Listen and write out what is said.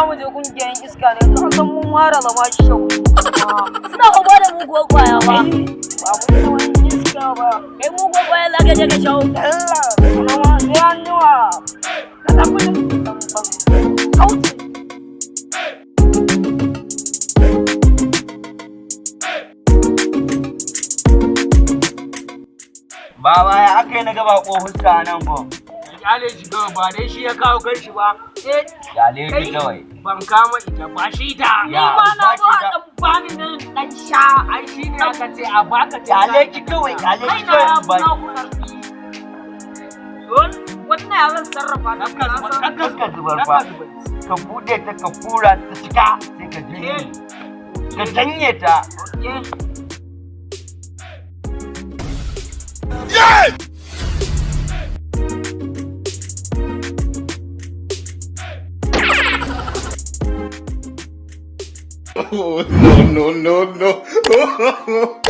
mu je kungiyar iska ne, ka san mun fara zama shau. Suna fa ba da muguwar kwaya ba. Ba mu yi wani iska ba. Kai, muguwar kwaya za ka je ka shawo. Allah, kuma sai an jima. Ka tafi da kauce. Baba, ya aka yi na gaba ko fuska a nan gon? Ka kyale shi kawai, ba dai shi ya kawo kan shi ba. Eh. Kyale shi kawai. Ban kama ita ba, shi ta. Ni ma na zo a dan bani nan dan sha. Ai shi ne aka ce a baka ta. Kyale ki kawai, kyale Kai ki na ya kawai. Ba fi ku karfi. Don wannan ya zan sarrafa ta. Kakka. Kakka zubar fa. Ka bude ta, ka fura ta cika, sai ka janye. Ka janye ta. Oh, no, no, no, no.